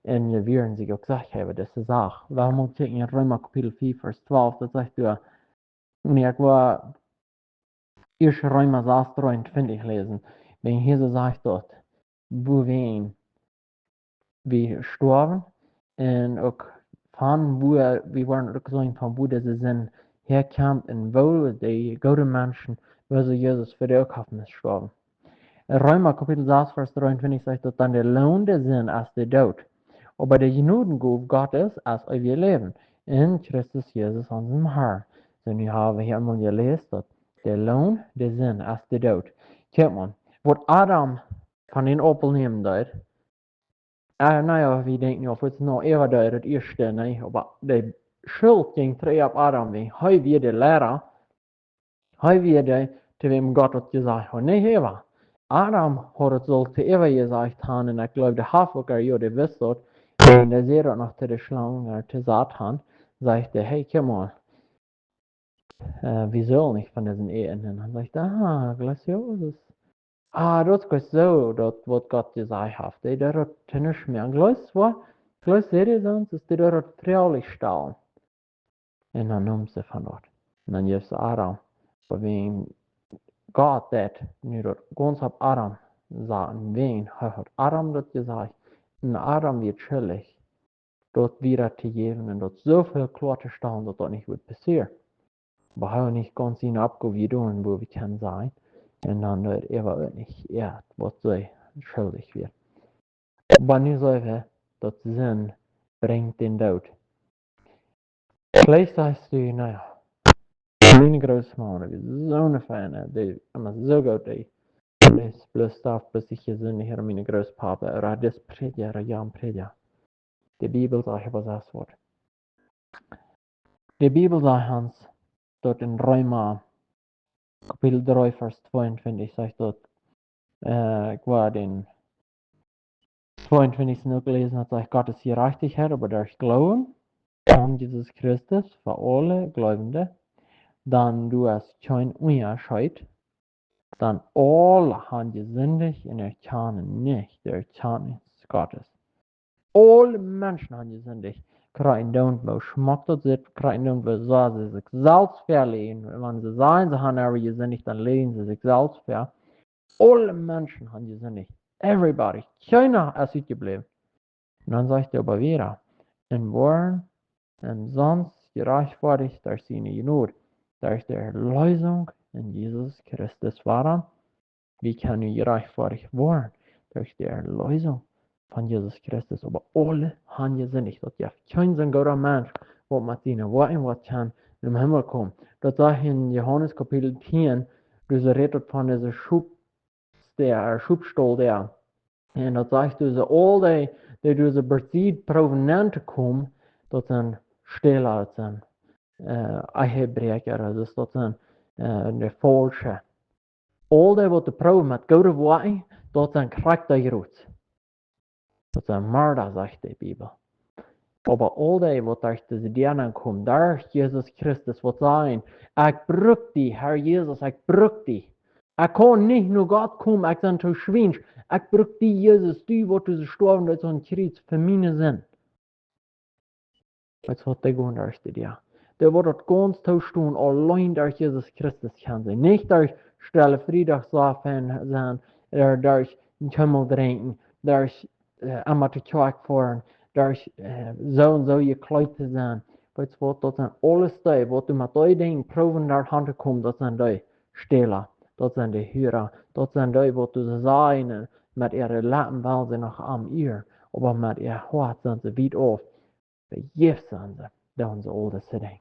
Un jie wieren sikj uk sach äwa dise Sach. Wie motten kjikjen en Reema Kapitel vea, Varsch twalf, daut sajcht doa, un ekj woa ieescht Reema sas, dreeuntwintich läsen. Wäajen hia soo sajcht daut, woo wie, wie stoawen un uk von woo, wie woaren uk seenen, von woo dise Sind häakjemt un woo de goode Menschen, woo see Jesus fa de Ookhaft must stoawen. En Reema Kapitel sas, Varsch dreeuntwintich sajcht daut, dan de Loon de Sind es de Doot. Oba de Jnodengow Gottes es eewjet Läwen en Christus Jesus, onsen Herr. Soo, nu hab wie hia eemol jeläst daut de Loon de Sind es de Doot. Kjikj mol, waut Adam von dän Aupel nämen deed. Äh, na jo, wie denkjen, jo, waut no Eva deed daut ieeschte, nä? Oba de Schult jinkj trigj opp Adam, wäajen hee wia de Liera. Hee wia dee, to wäm Gott haud jesajcht, nä, Eva. Adam haud daut soo to Eva jesajcht han, un ekj gleew, de Hafuker, jo, dee wist daut. Un dee säd daut noch to de Schlang, äh, to Satan, sajcht hee, hey, kjikj mol, äh, wie sellen nich von disen äten. Un dan sajcht hee, ah, jleich jo, daut, ah, daut es soo, daut waut Gott jesajcht haft. Dee deed daut to nuscht mea. Jleich waut, jleich säd hee soo, daut dee deed daut froaglich stalen. Un dan neem see von daut. Un dan jeef see Adam. Oba wäajen Gott daut nu daut gaunz opp Adam sach, un wäajen hee haud Adam daut jesajcht, un Adam wia schullich, daut wada to jäwen un daut soo väl kloa to stalen, daut daut nich wudd passieren. Oba hee haud nich gaunz siene Oppgow jedonen, woo wie kjennen seenen. Un dan deed Eva uk nich, jo, waut see schullich wia. Oba nu seen wie, daut Sind brinjt dän Doot. Veleicht sajchst du, na jo, miene Grootmama, dee wia soo ne feine, dee wia emma soo goot, dee, dee es bloos doa, bloos ekj jesindicht, ooda miene Grootpapa, ooda dis Prädja, ooda jan Prädja. De Bibel sajcht oba sest waut. De Bibel sajcht ons daut en Reema Kapitel dree, Varsch tweeuntwintich sajcht daut, äh, ekj woa dän tweeuntwintichsten uk läsen, daut sajcht, Gottes Jerajchtichkjeit, oba derch Gloowen aun Jesus Christus fa aule Gleubende, dan doa es kjeen Unjascheet, dan aule han jesindicht un erkjanen nich de Erkjantnis Gottes. Aule Menschen han jesindicht. Krakjt endoont woo schmock daut sitt, krakjt endoont woo sea see sikj selfst väaläajen. Wan see sajen, see han äwa jesindicht, dan läajen see sikj selfst väa. Aule Menschen han jesindicht. Everybody. Kjeena es utjebläwen. Un dan sajcht hee oba wada, un woaren omsonst jerajchtfoadicht derch siene Jnod, derch de Erleesunk en Jesus Christus. Wuarom? Wie kjennen nu jerajchtfoadicht woaren derch de Erleesunk von Jesus Christus, oba aule han jesindicht. Daut jeft kjeen soon gooda Mensch, waut met siene Woakjen woat kjennen em Himmel komen. Daut sajcht en Johanes Kapitel tieen, doa rät daut von dise Schopst-, dee, äh, Schopstaul doa. Un daut sajcht doa, aul dee, dee doa bie sied proowen nenn to komen, daut sent Stäla, daut sent, äh, Ehebräakja, daut es, daut sent, äh, de Faulsche. Aul dee waut proowen met goode Woakjen, daut sent krakjt dee Jroots. Daut sent Moorda, sajcht de Bibel. Oba aul dee waut derch dise Däa nenn komen, derch Jesus Christus, waut sajen, ekj bruk die, Herr Jesus, ekj bruk die. Ekj kaun nich no Gott komen, ekj sie too schwiensch. Ekj bruk die, Jesus, du waut doa jestorwen best aum Kjriez fa miene Sind. Weetst waut, dee gonen derch de Däa. Dee woat daut gaunz toostonen, auleen derch Jesus Christus kjennen sennen. Nich derch Stelle Friedach soo fein sennen, ooda derch een Kjemmel drinkjen, derch, äh, emma to Kjoakj foaren, derch, äh, soo un soo jekjleet to sennen. Weetst waut, daut sent aules dee, waut doa met dee Dinja proowen doa han to komen, daut sent dee Stäla, daut sent de Hura, daut sent dee, waut doa sajen, met äare Leppen wellen see noch am ieren, oba met äa Hoat sent see wiet auf. Vejäfs sent see, doonen see aul dise Dinja.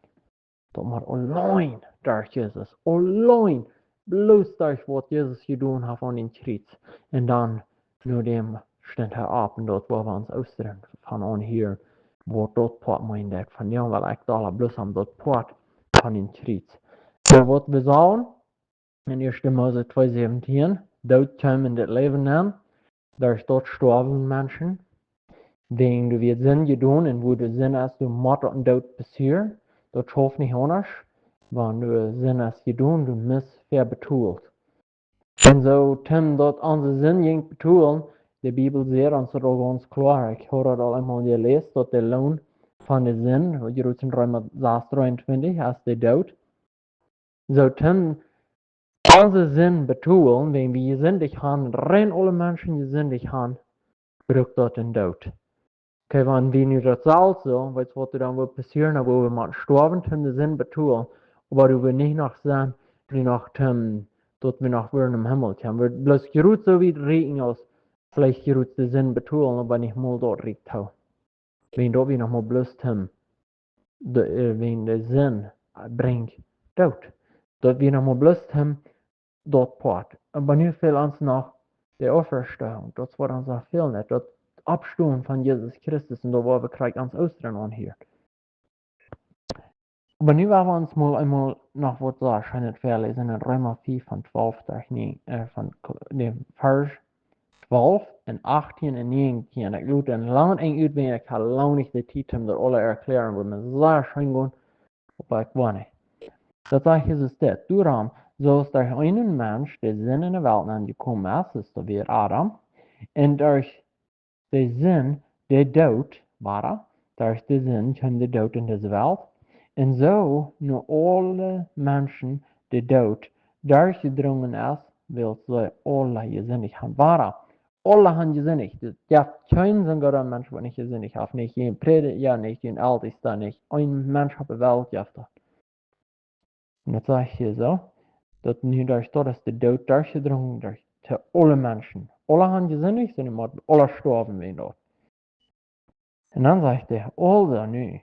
Daut mott auleen derch Jesus, auleen, bloos derch waut Jesus jedonen haft aum Kjriez. Un dan, no däm stunt hee opp, un daut woa wie ons Oostren von aunhieren, waut daut Poat meent, daut von däm well ekj dolla bloos aun daut Poat von däm Kjriez. Soo waut wie sajen, en ieeschte Mose twee säwentieen, Doot kjeem en dit Läwen nenn, derch daut stoawen Menschen. Wäajen doa wia Sind jedonen, un wua doa Sind es, doa mott daut een Doot passieren. Daut schauft nich aundasch. Wan doa Sind es jedonen, doa mott väa betolt. Un soo, toom daut onse Sind jinkj betolen, De Bibel sajcht ons daut aul gaunz kloa. Ekj haud daut aul eemol jeläsen, daut de Loon von de Sind, waut jie rut en Reema sas dreeuntwintich, es de Doot. Soo, toom onse Sind betolen, wan wie jesindicht han, rein aule Menschen jesindicht han, brukt daut een Doot. Okay, wan wie nu daut selfst soo, weetst waut doa dan woat passieren, dan woa wie motten stoawen, toom de Sind betolen, oba doa woa nich noch sennen, nu noch toom, daut wie noch wudden em Himmel komen. Wie bloos jrod soo wiet rieekjen aus veleicht jrod de Sind betolen, oba nich mol daut Rikj too. Wan daut wie noch mol bloos toom, de, äh, wan de Sind, äh, brinjt Doot. Daut wie noch mol bloos toom daut Poat. Oba nu fält ons noch de Auferstehung. Daut woat ons noch fälen, daut Oppstonen von Jesus Christus. Un doa woa wie krakjt ons Oostren aun hieren. Oba nu woa wie ons mol eemol noch waut soo scheenet väaläsen en Reema fief von twalf derch näajen, äh, von Ko-, nä, Varsch twalf un achttieen un näajentieen. Ekj lot een lang Enj ut, wiels ekj ha lang nich de Tiet om daut aule erkjlären, woat mie sea scheen gonen, oba ekj woa nich. Daut sajcht Jesus dit: Doaromm, soo aus derch eenen Mensch de Sind en de Welt nenjekomen es, daut wia Adam, un derch de Sind de Doot, wada, derch de Sind kjeem de Doot en dise Welt, un soo no aule Menschen de Doot derchjedrungen es, wiels see aula jesindicht han, wada. Aula han jesindicht. Daut jeft kjeen soon gooda Mensch, waut nich jesindicht haft. Nich een Prädja, nich een Eltesta, nich een Mensch opp de Welt jeft daut. Un daut sajcht hia soo, daut nu derch daut es de Doot derchjedrungen derch, to aule Menschen. Aula han jesindicht, un nu mott aula stoawen wäajen daut. Un dan sajcht hee, aulsoo nu,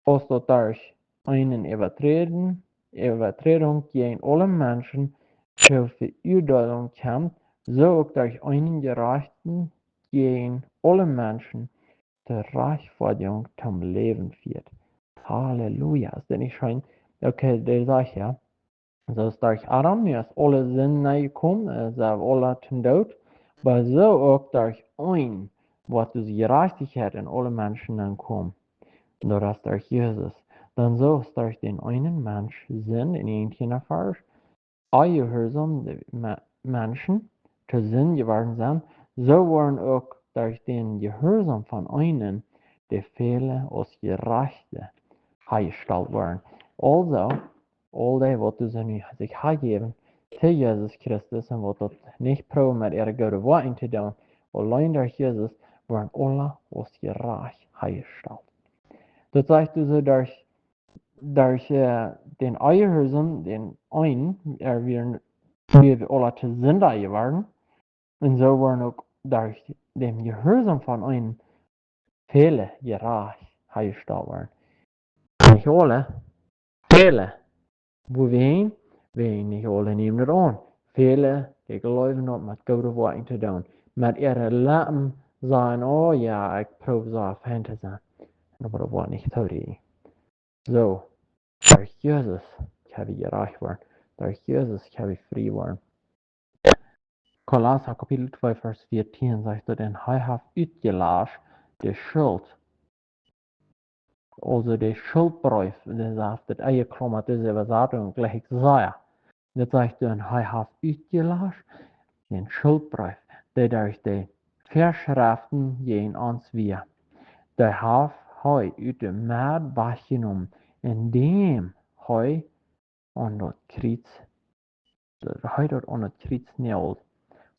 aus daut derch eenen Äwaträdunk, Äwaträdunk jäajen aule Menschen to Veurdeelunk kjemt, soo uk derch eenen Jerajchten jäajen aule Menschen de Rajchtfoadjunk toom Läwen fieet. Halleluja, es daut nich scheen? Okay, dee sajcht jo, soo aus derch Adam, nu es aule Sind nenjekomen, äh, sent aula toom Doot, oba soo uk derch eenen woat dise Jerajchtichkjeit en aule Menschen nenkomen. Un daut es derch Jesus. Dan soo aus derch dän eenen Mensch Sind en een Varsch, onjehuarsom de Me-, Menschen to Sind jeworden sent, soo woaren uk derch dän Jehuarsom von eenen de väle aus Jerajchte hanjestalt woaren. Aulsoo, aul dee, waut doa nu sikj hanjäwen to Jesus Christus un waut daut nich proowen met äare goode Woakjen to doonen, auleen derch Jesus, woaren aula aus jerajcht hanjestalt. Daut sajcht doa soo, derch, derch, äh, dän Onjehuarsom, dän eenen, äh, wieren, wieren wie aula to Sinda jeworden. Un soo woaren uk derch dän Jehuarsom von eenen väle jerajcht hanjestalt woaren. Nich aule, väle. Wuarom? Wiels nich aule nämen daut aun. Väle, dee jleewen daut met goode Woakjen to doonen. Met äare Leppen sajen: "Oh jo, ekj proow soo fein to sennen." Oba daut woat nich toogonen. Soo, derch Jesus kjenn wie jerajcht woaren. Derch Jesus kjenn wie frie woaren. Kolossa Kapitel twee, Varsch vieetieen sajcht daut: "Un hee haft utjelascht de Schult." Aulsoo de Schultbreef, dee sajcht daut, hee klaumat dise Äwasatunk jlikj sea. Daut sajcht: "Un hee haft utjelascht dän Schultbreef, dee derch de Väaschreften jäajen ons wia. Dee haft hee ut de Medd wajchjenomen, endäm hee aun daut Kjriez, daut hee daut aun daut Kjriez noagelt."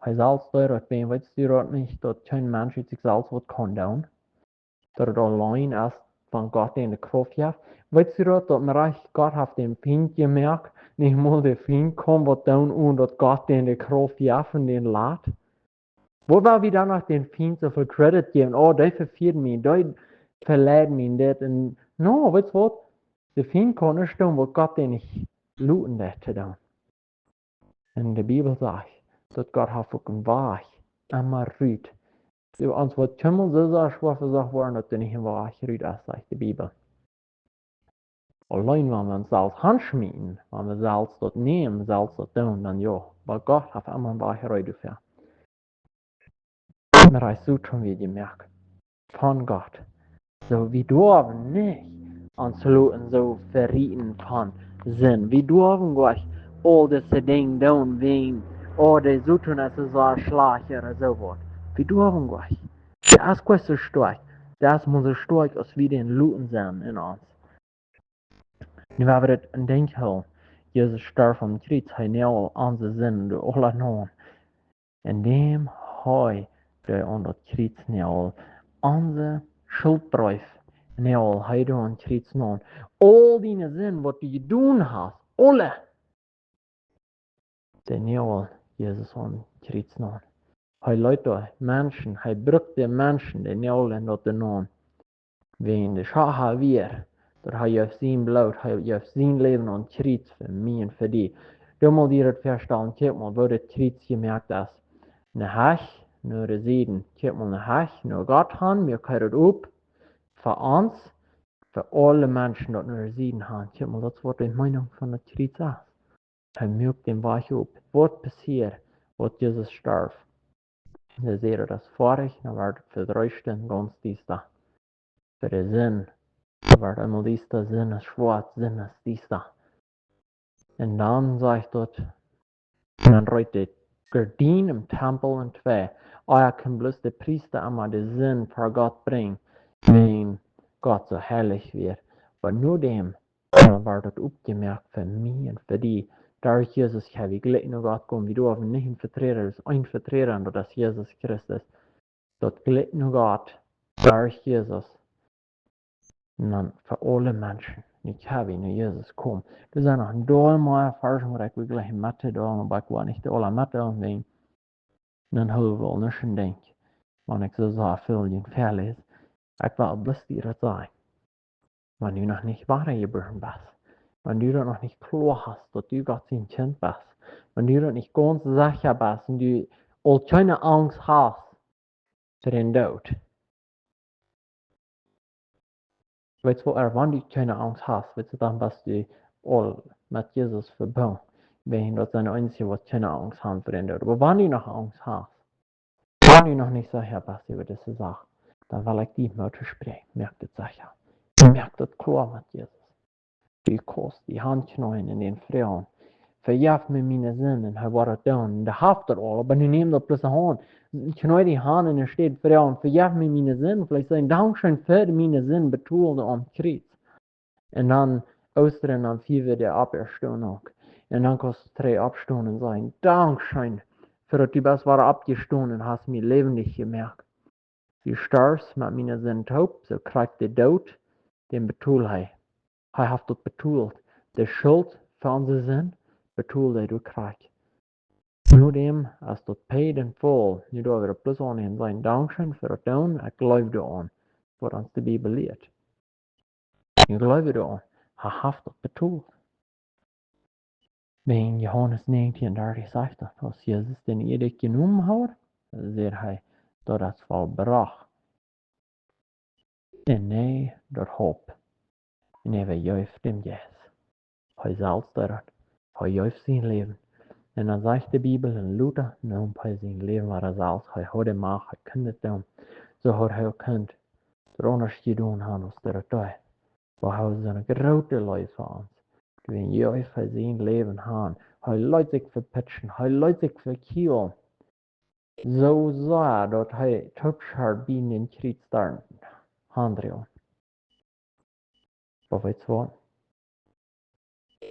Hee selfst deed daut, wan, weetst du daut nich, daut kjeen Mensch ut sikj selfst waut kaun doonen? Daut daut auleen es von Gott, dän de Krauft jeft. Weetst du daut, daut mau rajcht Gott haft dän Fient jemoakt, nich mol de Fient kaun waut doonen, onen daut Gott dän de Krauft jeft un dän lat? Woo woa wie dan noch dän Fient soo väl Credit jäwen? Oh, dee vefieed mie, dee veleid mie, dit un, no, weetst waut? De Fient kaun nich doonen, waut Gott dän nich loten deit to doonen. Un de Bibel sajcht, daut Gott haft uk een Wajch, emma rut. Soo, ons woat kjeenmol soo sea schwoa vesocht woaren, daut doa nich een Wajch rut es, sajcht de Bibel. Auleen wan wie ons selfst hanschmieten, wan wie selfst daut nämen, selfst daut doonen, dan jo. Oba Gott haft emma een Wajch rut doafäa. Mau rajcht soo kjenn wie jemoakt von Gott. Soo, wie derwen nich ons loten soo veleiden von Sind. Wie derwen nich aul dise Dinja doonen wäajen, oh, de Soton es soo schlajcht ooda soo waut. Wie doawen goa. Dee es goa soo stoakj. Dee es mau soo stoakj aus wie dän loten sennen en ons. Nu woa wie daut en Denkj hoolen. Jesus storf aum Kjriez, hee näajeld onse Sinden aula aun. En däm hee, dee aun daut Kjriez näajeld, onse Schult dreef, näajeld hee doa aum Kjriez aun. Aul diene Sinden, waut du jedonen hast, aule, dee näajeld Jesus aum Kjriez aun. Hee leet doa Menschen, hee brukt de Menschen, dee näajeld daut aun. Wäajen de Schacha wia, daut hee jeef sien Bloot, hee jeef sien Läwen aum Kjriez fa mie un fa die. Doo mol die daut väastalen, kjikj mol, woo daut Kjriez jemoakt es. Ne Hecht, no de Sieden. Kjikj mol, ne Hecht, no Gott han, wie kjrieen daut opp. Fa ons, fa aule Menschen daut no de Sieden han. Kjikj mol, daut es waut de Meenunk von daut Kjriez es. Hee muak dän Wajch opp. Waut passieed, waut Jesus storf? Hee säd, daut es foadich, dan wort et fa dree Stunden gaunz diesta. Fa de Sonn, dan wort eemol diesta, Sonn es schwoat, Sonn es diesta. Un dan sajcht daut, un dan reet de Gardien em Tempel en twee. Ea kunn bloos de Priesta emol de Sind ver Gott brinjen, wäajen Gott soo heilich wia. Oba no däm, dan wort daut oppjemoakt fa mie un fa die. Derch Jesus kjenn wie jlikj no Gott komen. Wie doawen nich een Veträda, daut es een Veträda, un daut es Jesus Christus. Daut jlikj no Gott derch Jesus. Un dan fa aule Menschen. Nu kjenn wie no Jesus komen. Doa sent noch een dol mea Varschen, waut ekj well jlikj met to doonen, oba ekj well nich de aula met doonen, wäajen dan hoolen wie aul nuscht en Denkj. Wan ekj soo, soo väl junt väaläs, ekj well bloos die daut sajen. Wan du noch nich wadajebuaren best, wan du daut noch nich kloa hast, daut du Gott sien Kjint best, wan du daut nich gaunz secha best un du aul kjeene Angst hast fa dän Doot. Weetst waut, ea wan du kjeene Angst hast, weetst du, dan best du aul met Jesus vebungen. Wäajen daut sent de eensje, waut kjeene Angst han fa dän Doot. Oba wan du noch Angst hast, wan du noch nich secha best äwa dise Sach, dan well ekj die Moot toospräakjen. Moak daut secha. Moak daut kloa met Jesus. Du kaust die Haunt kjneeen un dän froagen: Vejeff mie miene Sind, un hee woat daut doonen. Un dee haft daut aul, oba nu nemm daut bloos aun. Kjnee die Haunt un städ froagen: Vejeff mie miene Sind. Veleicht sajen: Dankscheen fa miene Sind betolt aum Kjriez. Un dan Oostren, dan fieren wie de Oppstonunk. Un dan kaust du trigj oppstonen un sajen: Dankscheen, fa daut du best wada oppjestonen un hast mie läwendich jemoakt. Du storfst met miene Sind toop, soo krakjt de Doot, dän betold hee. Hee haft daut betolt. De Schult fa onse Sind betold hee doa krakjt. No däm es daut paid in full. Nu doa wie daut bloos aun un sajen: Dankscheen fa daut doonen, ekj jleew doaraun, waut ons de Bibel lieet. Ekj jleew doaraun, hee haft daut betolt. Wäajen Johanes näajentieen dartich sajcht daut, aus Jesus dän Ieedikj jenomen haud, säd hee: Daut es vollbrocht. Un hee, daut Haupt. Un hee jeef däm Jeist. Hee selfst deed daut. Hee jeef sien Läwen. Un dan sajcht de Bibel, un lota neem hee sien Läwen wada selfst. Hee haud de Macht, hee kunn daut doonen. Soo haud hee uk kunt daut aundasch jedonen han aus dee daut deed. Oba hee haud soone groote Leew fa ons. Doawäajen jeef hee sien Läwen han. Hee leet sikj vepitschen, hee leet sikj vekjielen. Soo sea, daut hee toopschart bie dän Kjriez doa han droag. Oba weetst waut?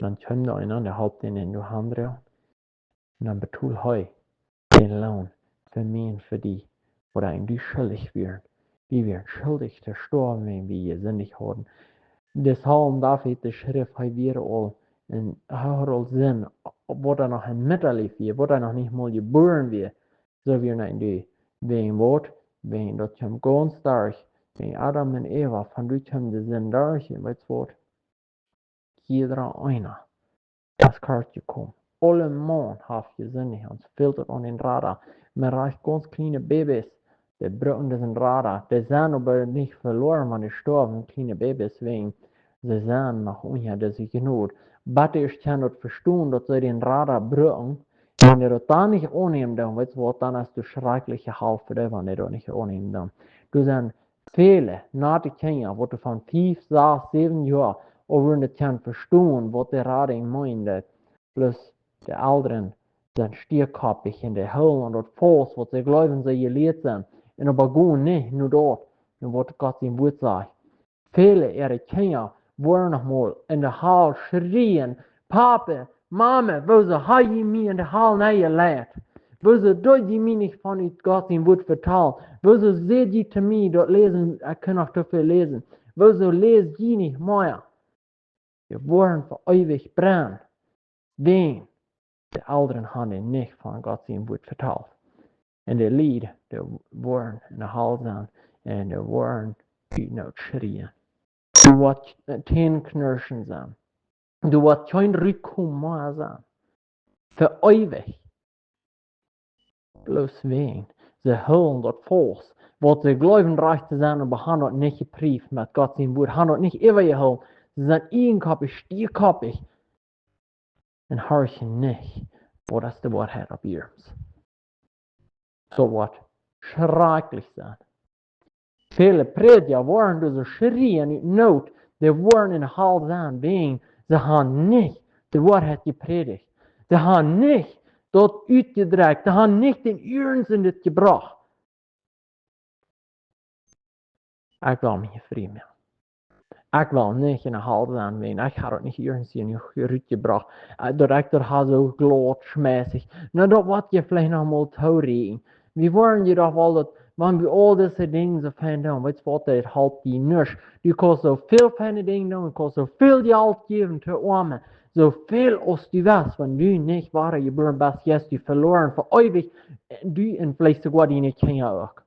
Dan kjeem doa eena, dee holp dän doa han droagen. Un dan betold hee dän Loon fa mie un fa die, waut eena schuldich wia. Wie wieren schuldich to stoawen, wan wie jesindicht hauden. De Psalm David, dee schreef, hee wia aul, un hee haud aul Sind, waut hee noch em Muttalief wia, waut hee noch nich mol jebuaren wia. Soo wia eena doa. Wäajen waut? Wäajen daut kjeem gaunz derch. Wäajen Adam un Eva, von doa kjeem de Sind derch. Un weetst waut? Jieda eena es kort jekomen. Aulemaun haft jesindicht, ons fält daut aun dän Rada. Mau rajcht gaunz kjliene Babys, dee brucken disen Rada. Dee sent oba nich veloaren, wan dee stoawen, kjliene Babys, wäajen see sent noch unja dise Jnod. Bat dee ieescht kjennen daut vestonen, daut see dän Rada brucken, wan dee daut dan nich aunnämen doonen, weetst waut, dan es de schrakjliche Hal fa dee, wan dee daut nich aunnämen doonen. Doa sent väle nate Kjinja, waut von fief, sas, säwen Joa aul wudden daut kjennen vestonen, waut de Radunk meent. Bloos de Elren, sent stiekoppich un dee hoolen aun daut faust, waut see jleewen, see jelieet sent. Un oba gonen nich no daut, no waut Gott sien Wuat sajcht. Väle äare Kjinja woaren noch mol enne Hal schrieen: "Papa, Mama, wuarom ha jie mie enne Hal nenjeleit? Wuarom deed jie mie nich von ut Gott sien Wuat vetalen? Wuarom säd jie to mie, daut Läsen, ekj kaun noch too väl läsen? Wuarom läs jie nich mea?" Dee woaren fa eewich brennen, wan de Elren han an nich von Gott sien Wuat vetalt. Un de Lied, dee woaren enne Hal sennen un dee woaren ut Noot schrieen. Doa woat, äh, Tänknirschen sennen. Doa woat kjeen Rutkomen mea sennen. Fa eewich. Bloos wäajen see hoolen daut faust, waut see jleewen rajcht to sennen, oba han daut nich jepreeft met Gott sien Wuat, han daut nich äwajehoolen. See sent ieejenkoppich, stiekoppich. Un horchen nich, waut es de Woarheit opp iernst. Daut woat schrakjlich sennen. Väle Prädja woaren doa soo schrieen ut Noot, dee woaren enne Hal sennen, wäajen see han nich de Woarheit jeprädicht. See han nich daut utjedrekjt, see han nich dän Iernst en dit jebrocht. Ekj well mie frie moaken. Ekj well nich enne Hal sennen, wäajen ekj ha daut nich iernst jenuach rutjebrocht. Äh, daut ekj daut ha soo glaut schmässich. Nu, daut woat je veleicht noch mol toorieekjen. Wie woaren je doch woll daut, wan wie aul dise Dinja soo fein doonen, weetst waut, daut halpt die nuscht. Du kaust soo väl feine Dinja doonen, du kaust soo väl Jelt jäwen to Oame, soo väl aus du west, wan du nich wada jebuaren best, best du veloaren fa eewich, äh, du un veleicht soogoa diene Kjinja uk.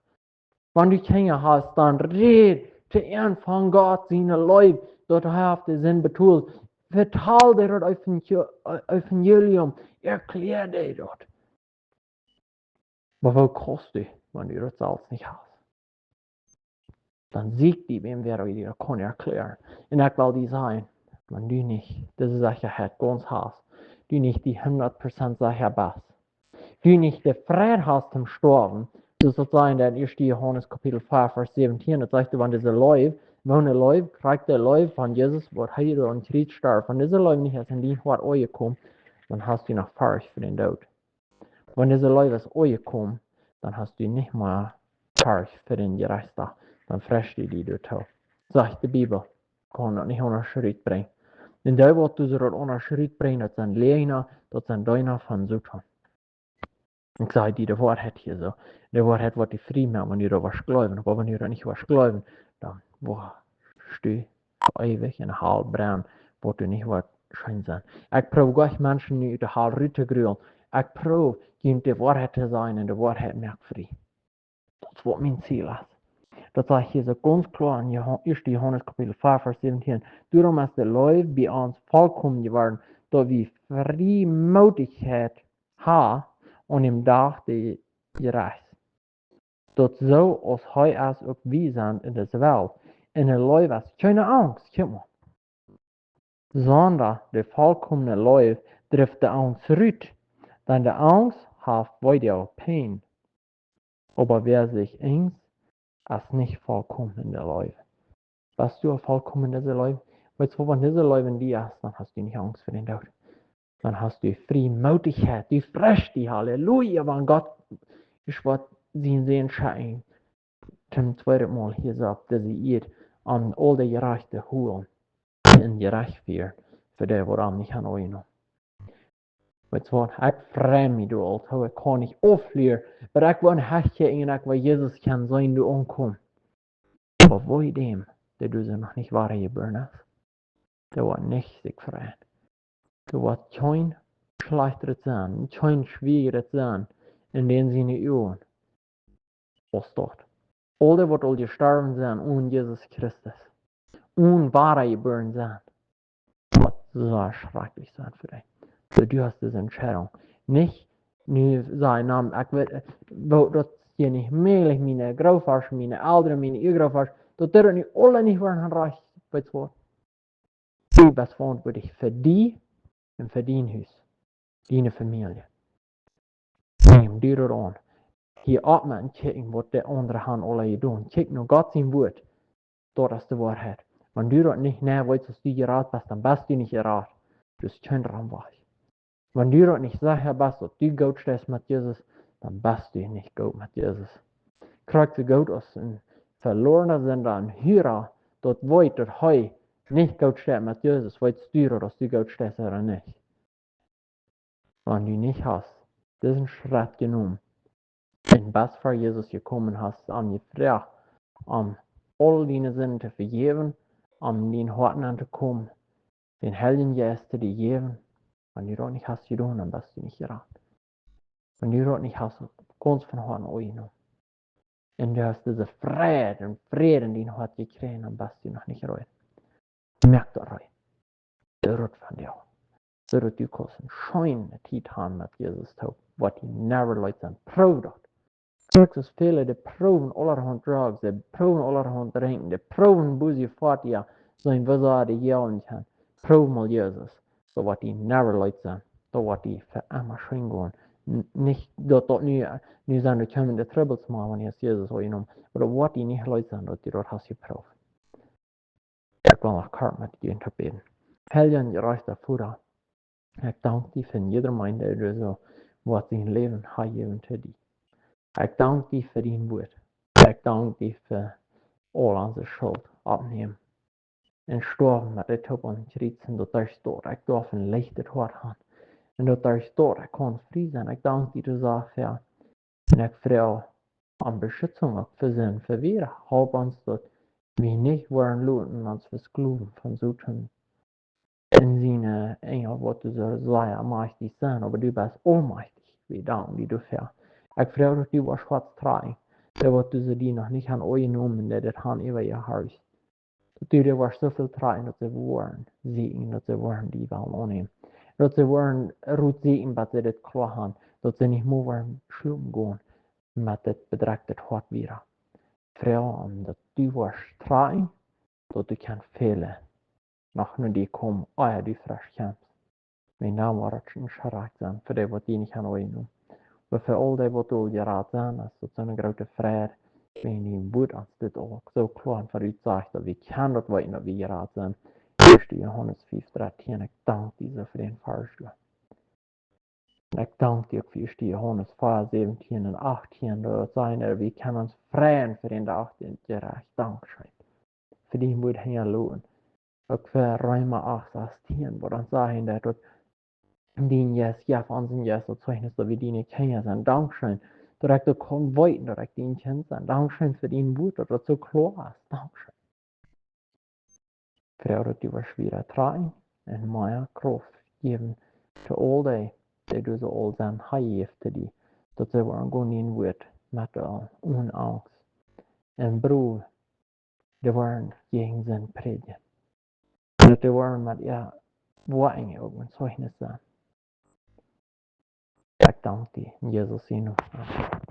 Wan du Kjinja hast, dan räd to an von Gott siene Leew, daut hee haft de Sind betolt. Vetal dee daut Evangel-, Evangelium, erkjläa dee daut. Oba woo kaust du, wan du daut selfst nich hast? Dan sieekj die wäm, wäa die daut kaun erkjläaren. Un ekj well die sajen, wan du nich dise Sechaheit gaunz hast, du nich die hundat Prozent secha best, du nich de Freid hast toom stoawen, soo aus daut sajcht en ieeschte Johanes Kapitel fiew, Varsch säwentieen, daut sajcht, wan dise Leew, woone Leew, krakjt de Leew von Jesus, waut hee doa aum Kjriez storf, wan dise Leew nich es en dien Hoat aunjekomen, dan hast du noch Forcht fa dän Doot. Wan dise Leew es aunjekomen, dan hast du nich mea Forcht fa dän Jerechtsdach, dan fresst du die doatoo. Sajcht de Bibel, kaun daut nich aundasch rutbrinjen. Un dee, waut doa soo daut aundasch rutbrinjt, daut sent Läajna, daut sent Deena von Soton. Ekj saj die de Woarheit hia soo. De Woarheit woat die frie moaken, wan du doa woascht jleewen. Oba wan du doa nich woascht jleewen, dan woascht du fa eewich enne Hal brennen, waut doa nich woat scheen sennen. Ekj proow goanich Menschen nu ut de Hal rut to grulen. Ekj proow junt de Woarheit to sajen un de Woarheit moakt frie. Daut es waut mien Ziel es. Daut sajcht hia soo gaunz kloa en Joha-, ieeschte Johanes Kapitel fiew, Varsch säwentieen. Doarom es de Leew bie ons volkomen jeworden, daut wie Friemootichkjeit haben aun dän Dach des Jerechts. Daut soo aus hee es, uk wie sent en dise Welt. En de Leew es kjeene Angst, kjikj mol. Sonda de volkomne Leew drift de Angst rut, dan de Angst haft wada Pien. Oba wäa sikj angst, es nich volkomen en de Leew. Best du aul volkomen en dise Leew? Weetst du, wan dise Leew en die es, dan hast du nich Angst fa dän Doot. Dan hast du Friemootichkjeit, du fresst die, Halleluja, wan Gott es, waut sien Sän schekjt, toom tweeden Mol hia soo opp dise Ieed, om aul de Jerajchte to holen un Jerecht fieren fa dee, waut am nich han aunjenomen. Weetst waut, ekj frei mie doa aul, ekj kaun nich auflieren, oba ekj woa en Hecht kjikjen un ekj woa Jesus kjennen seenen doa aunkomen. Oba woo däm, dee doa soo noch nich wada jebuaren es, dee woat nich sikj freien. Doa woat kjeen schlajchtret sennen, kjeen schwieret sennen en dän siene Uagen aus daut. Aul dee, waut aul jestorwen sent onen Jesus Christus, onen wada jebuaren sennen, woat soo schrakjlich sennen fa dee. Soo, du hast dise Entscheidunk. Nich nu sajen, na, ekj weet, woo, daut es hia nich mäajlich, miene Grootöasch, miene Elren, miene Uagrootöasch, daut dee daut nu aule nich woaren han rajcht, weetst waut. Du best veauntwuatlich fa die un fa dien Hus, diene Famielje. Näm die daut aun. Hia opp met kjikjen, waut de aundre han aula jedonen. Kjikj no Gott sien Wuat. Daut es de Woarheit. Wan du daut nich, nä, weetst, aus du jerat best, dan best du nich jerat. Du hast kjeen Omwajch. Wan du daut nich secha best, daut du goot steist met Jesus, dan best du nich goot met Jesus. Krakjt soo goot aus een veloarna Sinda, een Hura, daut weet, daut hee nich goot steit met Jesus, weetst du daut, aus du goot steist ooda nich. Wan du nich hast disen Schrett jenomen un best ver Jesus jekomen, hast am jefroacht, om aul diene Sinden to vejäwen, om en dien Hoat nenn to komen, dän Heiljen Jeist to die jäwen, wan du daut nich hast jedonen, dan best du nich jerat. Wan du daut nich hast gaunz von Hoaten aunjenomen un du hast dise Fräd un Fräd en dien Hoat jekjräajen, dan best du noch nich reed. Moak daut reed. Doo daut vondoag. Soo daut du kaust eene scheene Tiet haben met Jesus toop, waut die never leet sennen. Proow daut. Krakjt soo väle, dee proowen aulahaunt drugs, dee proowen aulahaunt drinkjen, dee proowen booset Foatia, sent, woo see dee jäwen kjennen. Proow mol Jesus. Daut woat die never leet sennen. Daut woat die fa emma scheen gonen. N-, nich daut daut nu, nu sent doa kjeemende Trubbels, mau wan du Jesus aunjenomen, oba daut woat die nich leet sennen, daut du daut hast jeprooft. Ekj well noch kort met junt toop bäden. Heilja un jerajchta Voda, ekj dank die fa jieda Meensch, dee soo waut sien Läwen haft jejäft to die. Ekj dank die fa dien Wuat. Ekj dank die fa aul onse Schult oppnämen un stoawen met die toop aum Kjriez un daut derch daut ekj doaf een leichtet Hoat haben un daut derch daut ekj kaun frie sennen. Ekj dank die doafäa. Un ekj froag om Beschitzunk uk fa Sind, fa wieda. Halp ons, daut wie nich woaren loten ons vesklowen von Soton un siene Enjel, waut du soo sea majchtich sent, oba du best aulmajchtich. Wie danken die doafäa. Ekj froag, daut du woascht Hoaten trakjen, dee waut du soo die noch nich haben aunjenomen, dee daut haben äwajehorcht. Daut du dee woascht soo väl trakjen, daut see woaren sieekjen, daut see woaren die wellen aunnämen. Daut see woaren Rot sieekjen, bat see dit kloa haben, daut see nich mea woaren schlopen gonen met dit bedrekjtet Hoat wieda. Froag om, daut du woascht trakjen, daut du kaust väle noch no die komen, ea du fresch kjemst. Mien Name woat daut nich jerat sennen, fa dee waut die nich haben aunjenomen. Oba fa aul dee waut aul jerat sent, es daut soone groote Freid, wan dien Wuat ons dit uk soo kloa un verut sajcht, daut wie kjennen daut weeten, daut wie jerat sent. Ieeschte Johanes fiew dartieen, ekj dank die soo fa dän Varsch. Un ekj dank die uk fa Ieeschte Johanes vea, säwentieen un achtieen, daut daut sajcht, daut wie kjennen ons freien fa dän Dach, dän jerajcht. Dankscheen. Fa dien Wuat hinjaloten. Uk fa Reema acht sastieen, waut dan sajcht, daut, daut dien Jeist jeft ons een Jeist daut Zeichnis, daut wie diene Kjinja sent. Dankscheen, daut ekj daut kaun weeten, daut ekj dien Kjint sie. Dankscheen fa dien Wuat, daut daut soo kloa es. Dankscheen. Froag, daut du woascht wieda trakjen un mea Krauft jäwen to aul dee, dee du soo aul sent, hee jeft to die, daut see woaren gonen dien Wuat met, äh, onen Angst. Un Brooda, dee woaren jäajen Sind prädjen. Un daut dee woaren met äa Woakjen uk een Zeichnis sennen. Ekj dank die en Jesus sienen Nomen. Amen.